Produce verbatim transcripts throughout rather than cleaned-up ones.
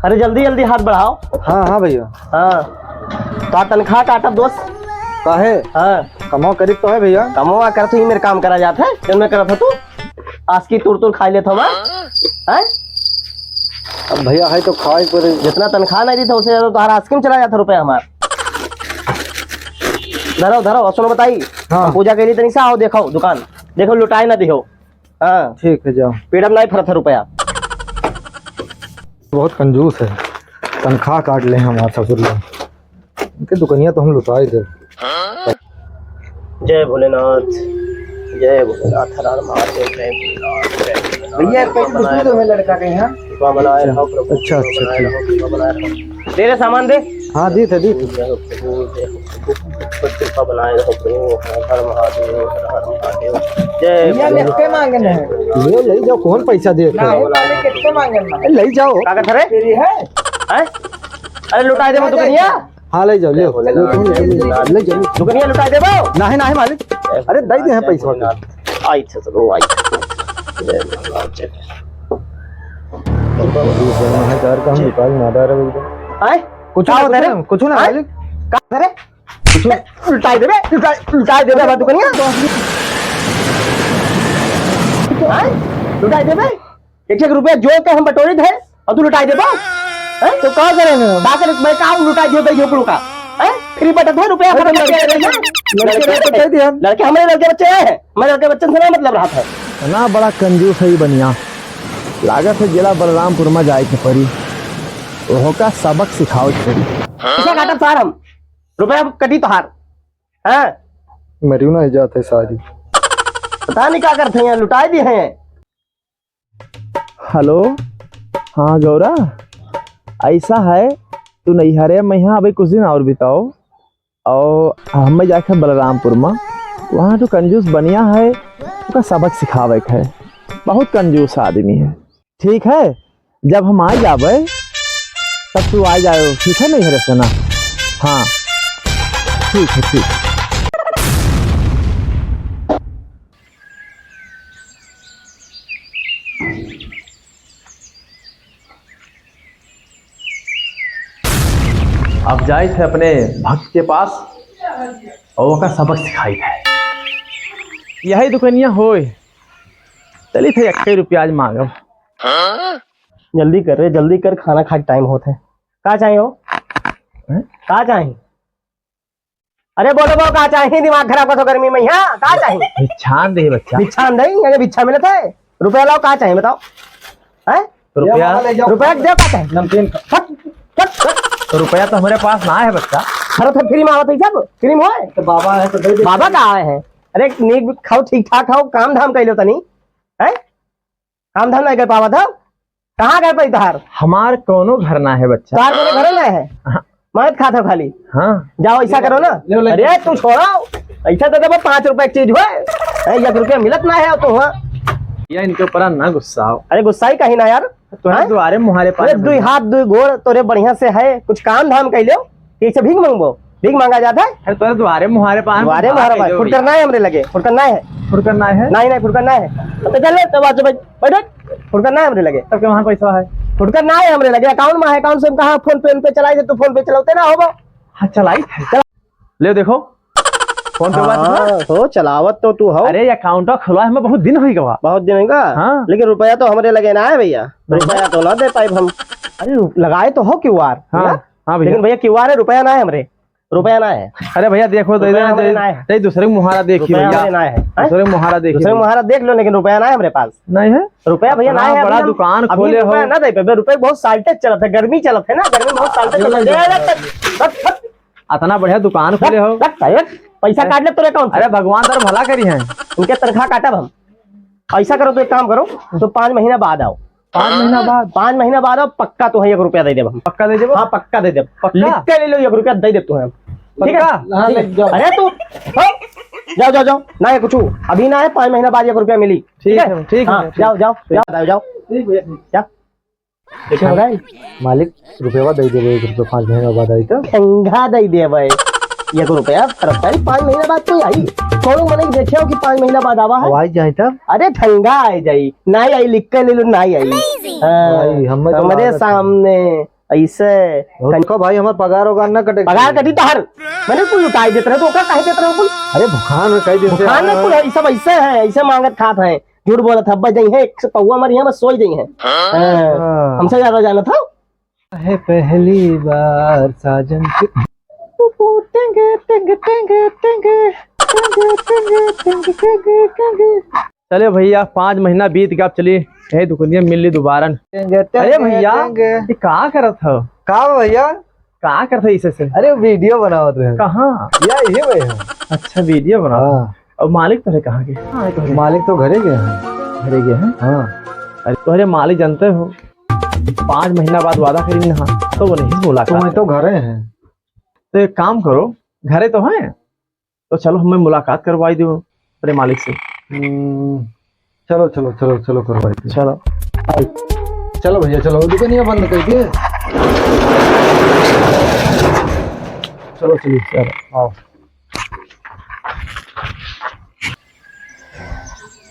अरे जल्दी जल्दी हाथ बढ़ाओ। हाँ, हाँ भइया। हाँ, तो तनख्वाह काटब दोस्त। काहे? हाँ। कमवा करीब तो है भइया। कमवा करत ही मेरे काम करा जात है, जब मैं करत हो तू आसकी तुर तुर खाई लेत हो, हैं? अब भइया है तो खाए पड़े। जितना तनख्वाह नहीं दी था, उससे ज्यादा तुम्हारा आसकी में चला जाता रुपया हमार। धरो, धरो, और सुनो बताई, हाँ। हम पूजा के लिए तनी सा आओ, देखो दुकान, देखो लुटाए ना दिहो। हाँ। ठीक है, जाओ। पीड़म नहीं फरत है रुपया। बहुत कंजूस है, तनख्वाह काट ले हमार ससुर लोग। इनके दुकनिया तो हम लुटाई दे। जय भोलेनाथ, जय भोलेनाथ, हर हर महादेव, जय भोलेनाथ, जय भोलेनाथ। भैया, एक पैकेट दूध दो, लड़का के यहाँ। कृपा बनाए रहो प्रभु, अच्छा, कृपा अच्छा, बनाए ठीक। रहो, कृपा बनाए रहो। दे रे सामान दे। हाँ, दी थे, दी थे। जय हो प्रभु, जय हो प्रभु, कृपा बनाए रहो प्रभु, हर हर महादेव, हर हर महादेव। जय भैया, भोलेनाथ, लिख के मांगे जय नहीं। भोलेनाथ। ले, ले जाओ, कौन पैसा दे ना, के? ये वाले कितने मांगे ना? ए, ले जाओ। का कहत रे? तेरी है? हैं? अरे लुटाए देबो दुकनिया। हाँ, ले जाओ, ले। ले, ले, ले, ले, ले जाओ। दुकनिया लुटाए देबो। नहीं, नहीं मालिक। अरे, दे दे हैं पैसा। आई थे, चलो, आई। हजार का हम निकाल ना रहे हैं। हैं? कुछ ना, कुछ ना, कुछ ना, मालिक। का करे? लुटाए देबे, लुटाए, लुटाए देबे, बात दुकनिया। हैं? लुटाए देबे? एक एक रुपया जोड़ के हम बटोरित है और तू लुटाई देबो? हैं? तो का करे ना? का करे? मैं का लुटाई दियो, दे दियो कुल का? हैं? फ्री बटत है रुपया, अरे हमारे लड़के, लड़के, लड़के, लड़के तो दे दिया। लड़के हमारे लड़के बच्चे आए हैं, हमारे लड़के बच्चन से ना मतलब रहा था। इतना बड़ा कंजूस है ये बनिया, लागत है जिला बलरामपुर में जाए के पड़ी, ओहो का सबक सिखावे के पड़ी। पैसा काटब सार हम, रुपया कटी तोहार। हाँ। मरियो ना जात है सारी। पता नहीं का करते हैं, लुटाई दी हैं। हेलो, हाँ गौरा, ऐसा है, तू नैहरे में यहाँ अभी कुछ दिन और बिताओ, और हमें जाके बलरामपुर में, वहाँ जो कंजूस बनिया है, उसका सबक सिखावे के है। बहुत कंजूस आदमी है। ठीक है, जब हम आ जाबे, तब तू आ जाओ, ठीक है नैहरे से ना? हाँ, ठीक है, ठीक। अब जाइत है अपने भक्त के पास और ओका सबक सिखाइत है। यही दुकनिया होय, चलित है, एक्के रुपया आज मांगब। जल्दी कर रे, जल्दी कर, खाना खाए के टाइम होत है। का चाही हो? हैं? का चाही? अरे बोलो, बोलो, का चाही? दिमाग खराब कर दो गर्मी में, हाँ? का चाही? भिक्षान दे बच्चा। भिक्षान दे, यहाँ भिक्षा मिलत है? रुपया लाओ, का चाही बताओ? हैं? रुपया? रुपया दे, का चाही? नमकीन खा। हट, हट, हट। तो रुपया तो हमारे पास ना है बच्चा। अरे तो फ्री में आवत है सब, फ्री में होए। तो बाबा है तो दे दे। बाबा का आए हैं? अरे नीक खाओ, ठीक ठाक खाओ, काम धाम कर लो तनी, हैं? काम धाम नहीं कर पावत हो? कहाँ घर पे इधर? हमार कौनो घर ना है बच्चा। तार मेरे घर ना है? हाँ। मदद खात हो खाली? हाँ। जाओ ऐसा करो ना। ले, ले। अरे तू छोड़ो, ऐसा तो देखो पाँच रुपए की चीज हुआ है, एक रुपया मिलत ना है तो हुआ। या इनके ऊपर ना गुस्सा हो। अरे गुस्सा ही कहीं ना यार। तुम्हारे हाँ? दुआरे मुहारे अरे पानी दुई भर हाथ दुई गोड़ तोरे बढ़िया से है, कुछ काम धाम कर लो। कैसे भीख मांगबो? भीख मांगा जाता है? अरे तोरे दुआरे मुहारे पान दुआरे मुहारे पान। फुटकर ना है हमरे लगे, फुटकर ना है। फुटकर ना है? नहीं, नहीं, फुटकर ना है। अब तो चल ले, तो बात से बैठ, बैठ, बैठ। फुटकर ना है हमरे लगे। तब के वहाँ पैसा है? फुटकर ना है हमरे लगे, अकाउंट में है, अकाउंट से हम कहाँ फोन पे, पे चलाई थे, तू फोन पे चलाते ना होबो। हाँ, चलाई थे। चला। ले देखो, फोन पे बात हुआ? हाँ, हो, चलावत तो तू हो। अरे, अकाउंट खुलवा हमें बहुत दिन होई गवा। बहुत दिन होई गवा? हाँ। लेकिन रुपया तो हमरे लगे ना है भैया, रुपया तो ना दे पाइब हम। अरे, लगाए तो हो क्यूआर, हाँ, ना? हाँ भैया। लेकिन भैया क्यूआर है, रुपया ना है हमरे, रुपया ना है। अरे भैया देखो, दे रुपया दे, हमरे दे, ना है। दे दूसरे के मुहारा देखी रुपया भैया। हमरे ना है, हैं? दूसरे के मुहारा देखी दूसरे के भैया। मुहारा देख लो, लेकिन रुपया ना है हमरे पास। नहीं है? रुपया भैया ना इतना है, अभी बड़ा हम, दुकान अभी खोले हो। रुपया ना दे पाइबे, रुपया बहुत shortage चलत है, गर्मी चलत है ना, गर्मी बहुत shortage चलत है। अरे, अरे, अरे, अरे, अरे, अरे, अतना बढ़िया दुकान खोले हो। रख, रख, रख, पैसा हैं? काट ले तोरे अकाउंट से। अरे भगवान तार भला करी हैं। उनके तनख्वाह काटब हम। ऐसा करो, तो एक काम करो, तो पाँच महीना बाद आओ। पाँच महीना बाद? पाँच महीना बाद आओ, पक्का तुम्हें एक रुपया दे देब हम। पक्का दे देबो? हाँ, पक्का दे देब। पक्का? लिख के ले लो, एक रुपया दे देब तुम्हें। ठीक है? पक्का? हाँ, ठीक है। ले जाओ। अरे तू, हो? जाओ, जाओ, जाओ। ना है कुछ, अभी ना है, पाँच महीना बाद एक रुपया मिली। ठीक ठीक है? है, ठीक है, हाँ, ठीक। जाओ, जाओ, जाओ, जाओ। ठीक भैया, ठीक। जा। देखो, भाई। मालिक, रुपया दे देबे, एक रुपया पाँच महीना बाद आई तो। ठंगा दे देबे। एक रुपया, अरे, पाँच महीना बाद कोई आई? कौनो मनई देखे हो कि पाँच महीना बाद आवा है? अब आई जाए तब? अरे, ठंगा आई जाई। नाई आई, लिख के ले लो, नाई आई। Amazing। हाँ, भाई, हमें तो हमरे लागत है। सामने। पैसे। और कन- देखो भाई, हमार पगार वगार ना कटे। पगार कटी तोहर। मैंने कुल लुटाई देत रहे, तो ओकर काहे देत रहे कुल? अरे भुखान है, कई दिन से भुखान आए ना हैं। कुल है, ई सब ऐसे हैं, ऐसे मांगत खात हैं, झूठ बोलत हैं। अब्बा जइहैं, एक से पौवा मरिहैं, बस सोई जइहैं। हाँ। हाँ। हमसे ज्यादा जानत हो। है पहली बार साजन के। टेंगे, टेंगे, टेंगे, टेंगे। चले भैया, पाँच महीना बीत गया, अब चली यही दुकनिया मिल ली दोबारा। टेंगे, टेंगे, अरे भैया, टेंगे। ये का करत हो? का भैया? का करत हो इसे से? अरे वीडियो बनावत रहे। कहाँ? या यही भैया। अच्छा, वीडियो बनावत हो। हाँ। अब मालिक तोहरे कहाँ के? हाँ, तोहरे। मालिक तो घरे गए हैं। घरे गए हैं? हाँ। अरे तोहरे मालिक जानते हो, पाँच महीना बाद वादा करी ना, तो वो नहीं मुलाकात तुम्हें तो करे। घरे हैं। तो एक काम करो, घरे तो हैं, तो चलो हमें मुलाकात करवाई दो अपने मालिक से। हम्म, चलो, चलो, चलो, चलो, करवाई दो। चलो। चलो भैया, चलो, दुकानिया बंद कर दिए। चलो, चलिए, चलो, आओ।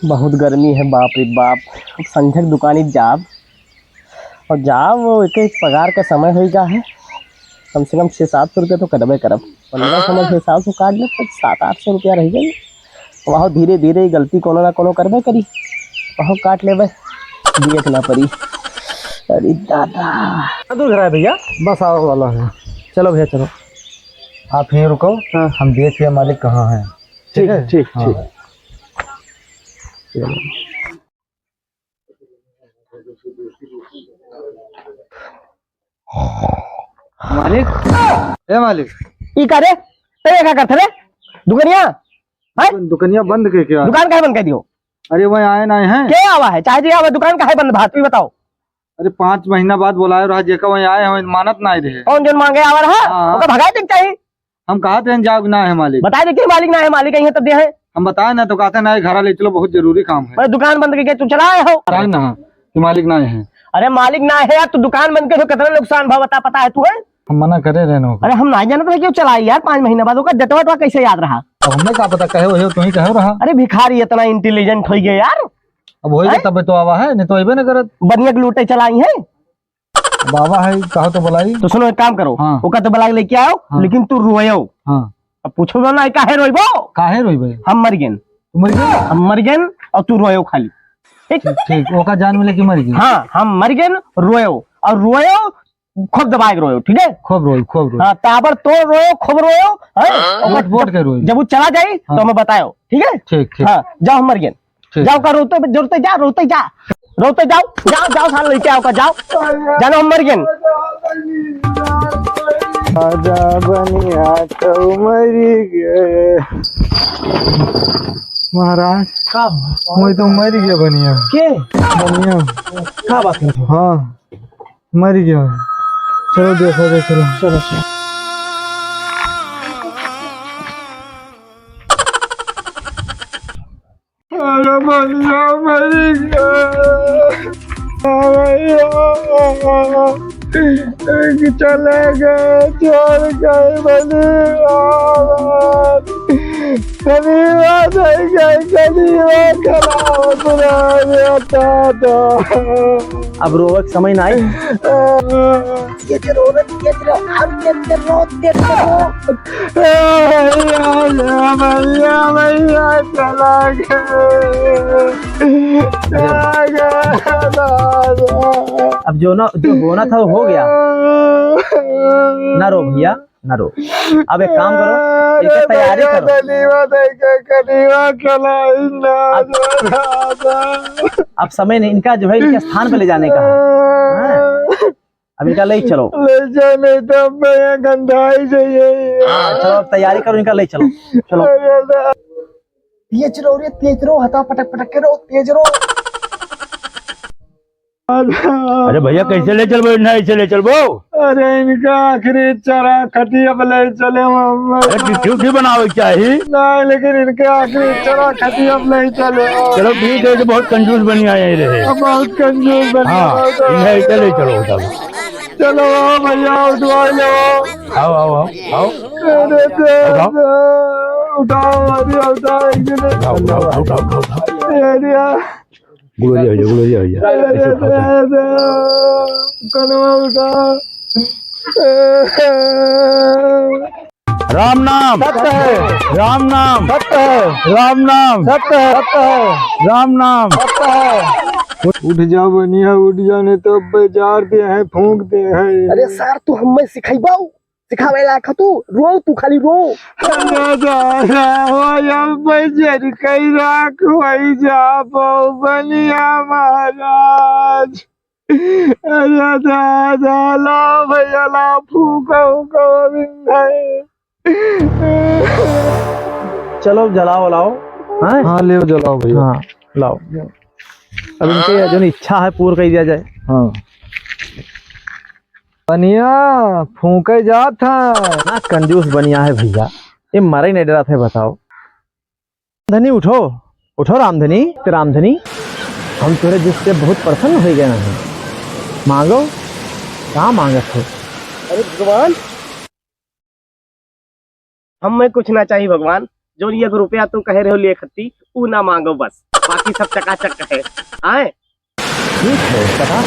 बहुत गर्मी है, बाप रे बाप। अब संझक दुकानी जाब, और जाब, वो एक, एक पगार का समय होई गा है, कम से कम छः सात सौ रुपया तो कटबे करब। पन्द्रह सौ में छः सात सौ काट लेब, तो सात आठ सौ रुपया रह जाई। वहाँ धीरे धीरे गलती कोनो ना कोनो करबे करी, वहाँ काट लेबे, दिए के ना पड़ी। अरे दादा। कितना दूर घर है भैया? बस आवे वाला है। चलो भैया, चलो। आप यहीं रुको, हाँ। हम देख के मालिक कहाँ है। ठीक है, ठीक, हाँ। ठीक। मालिक, ए मालिक। ई का रे? तै का करत रे? दुकनिया? हैं? दुकनिया बंद के क्या? दुकान काहे बंद कर दियो? अरे वहीं आए ना हैं। के आवा है? चाहे जे आवा, दुकान काहे बंद बा? तू ही बताओ। अरे पाँच महीना बाद बोलाए रहा, जेका वहीं आए हैं, मानत ना रहे। कौन जौन मांगे आवा रहा? हाँ। ओका भगाए देक चाही। हम कहत हैं, जाओ कि ना है मालिक। बताए दे कि मालिक ना है, मालिक अइहैं तब दिहे। हम बताए ना तो कहत हैं, ना, घर ले चलो, बहुत जरूरी काम है। मैं दुकान बंद करके तू चला आए हो। बताए ना कि मालिक ना है। अरे मालिक ना है यार, तू दुकान बंद कर, कितना नुकसान भा बता, पता है तू है? हम मना करे रहे ना। अरे हम ना जानत रहे कि वो चलाई यार, पाँच महीना बाद ओका डेटवा वेटवा कैसे याद रहा? अब हमें का पता, कहे वही तू ही कहे रहा। अरे भिखारी इतना intelligent हो गया यार। अब वही हैं? तब तो आवा है, नहीं तो अइबे ना करत। बनिया के लूटे चलाई है। बाबा है, कहो तो बुलाई। तो सुनो, एक काम करो, हाँ। ओका तो बुला के लेके आओ, हाँ। लेकिन तू रोयो। हाँ। अब पूछो ना, काहे रोइबो? काहे रोइबे? हम मर गेन। तू मर गया? हम मर गेन और तू रोयो खाली। ठीक? ठीक, ठीक। ओका जान मिले कि मर गई? हाँ, हम मर गेन, रोयो। और रोयो, खूब दबाए के रोयो, ठीक है? खूब रोयो, खूब रोयो। हाँ, ताबड़तोड़ रोयो, खूब रोयो, हैं? हाँ? ओका बोट बोट के रोयो। जब वो चला जाई, तो हाँ। हमें बतायो, ठीक है? ठीक, ठीक। हाँ, जाओ, हम मर गेन। ठीक जाओ है। का रोते, जोरते जा, रोते जा। रोते जाओ, जाओ, जाओ, साला लेके आओ का, जाओ। जानो हम मर गेन। आजा बनिया तो मर गए। महाराज, का हुआ? मैं तो मर गया बनिया। के? बनिया। का बात है? हाँ, मर गया। चलो देखो, देख लो। चलो, चलो। अरे बनिया मर गया। भैया, चले गए, छोड़ गए बनिया। कनिया नहीं गए, कनिया खराब रहा दादा। अब रोवे के समय नहीं। ये जो रोवे, ये जो रो, अब ये जो रो, ये जो रो। ए, भैया, भैया, भैया, चला गए। चला गए, दादा। अब जो ना, जो होना था, वो हो गया। ना रो भैया, ना रो। अब एक काम करो, एक तैयारी करो। कनिया, कनिया, चला, ना, अब, दादा। अब समय नहीं, इनका जो है, इनके स्थान पे ले जाने का है। हाँ? अब इनका ले चलो। ले जाने तो अब मैं गंधाई से यही। हाँ, चलो, अब तैयारी करो, इनका ले चलो। चलो। अरे ना। तेज रो रे, तेज रो, हता पटक पटक के रो, तेज रो। अरे भैया, कैसे ले चलबो? ना, ऐसे ले चलबो। अरे इनका आखिरी इच्छा रहा, खटिया पे ले चले हम। अरे ड्यूटी, ड्यूटी बनावे के चाही। नहीं, लेकिन इनके आखिरी इच्छा रहा, खटिया पे ले चले। चलो ठीक है, ये बहुत कंजूस बनिया रहे। अब बहुत कंजूस बनिया हाँ, रहे। इन्हें ऐसे ले चलो तब। चलो आओ भैया, उठवा लो। आओ, आओ, आओ, आओ। अरे उठाओ। दादा, उठाओ, अरे उठाओ, एक जने। उठाओ, उठाओ, उठाओ, उठाओ, उठाओ। अरे यार। गुलोरिया भैया, गुलोरिया भैया। अरे ऐसे उठाओ। दादा, कनवा उठा। राम नाम सत्य है। राम नाम सत्य है। राम नाम सत्य है। सत्य है। राम नाम सत्य है। उठ जा बनिया, उठ जा, नहीं तो बाजार दे हैं, फूंक दे हैं। अरे सार, तू हमें सिखाइबाऊ, सिखावे लायक ह तू, रो तू, खाली रो। अरे दादा, हो या बजर कई राख होई जा बहु बनिया महाराज। अरे दादा, लाओ भैया, लाओ, फूको, फूको, बिंद है। चलो, जलाओ, लाओ। हैं? हाँ, ले जलाओ भैया। हाँ, लाओ। अब इनके जो इच्छा है, पूर कई दिया जाए। हाँ। बनिया, फूंके जात है। ना, कंजूस बनिया है भैया, ये मरे नहीं डरत है, बताओ। धनी उठो, उठो रामधनी, रामधनी, हम तोरे जिससे बहुत प्रसन्न हो गए हैं। मांगो, का मांगत हो? अरे भगवान, हमें कुछ ना चाहिए भगवान, जो एक रुपया तू कहे रहो लिए खत्ती, ऊ ना मांगो बस, बाकी सब चकाचक है। आए? ठीक है, तथा